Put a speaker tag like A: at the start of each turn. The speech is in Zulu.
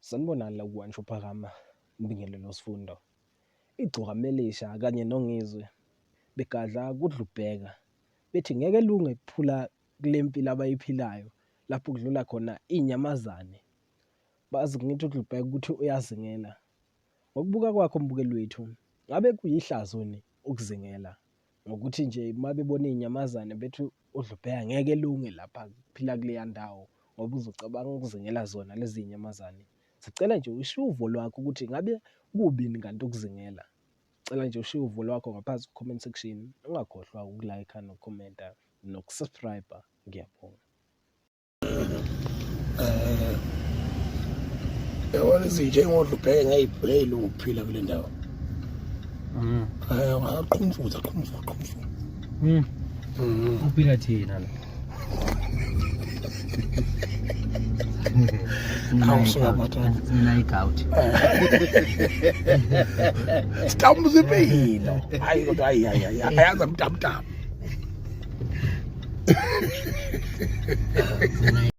A: Sanibonani la ku-One Phakama, Mbingelelo Sifundo. Igcokamelisha kanye noNgizwe begadla kudlubheka bethi ngeke lunge kuphula kule mpilo abayiphilayo lapho kudlula khona iy'nyamazane. Bazi ngithi uDlubheka ukuthi uyazingela. Ngokubuka kwakho mbukeli wethu, ngabe kuyihlazo ni ukuzingela? Ngokuthi nje uma bebona iy'nyamazane bethi uDlubheka ngeke elunge lapha kuphila kuleya ndawo ngoba uzocabanga ukuzingela zona lezi nyamazane. Sicela nje ushiye uvo lwakho ukuthi ngabe kubi yini kanti ukuzingela. Cela nje ushiye uvo lwakho ngaphansi ku-comment section. Ungakhohlwa uku-like-a nokukhomenta noku-subscribe. Ngiyabonga.
B: Eh yabona izinja engodla ubheke ngeyibhele ukuphila kule ndawo. Eh ungaqhumfuza qhumfuza qhumfuza.
C: Uphila thina la.
B: Awu, suka madoda.
C: Mina igawuthi.
B: Sitambuza impilo. Hayi kodwa hayi hayi hayi ayazi mtamtam.
C: Mina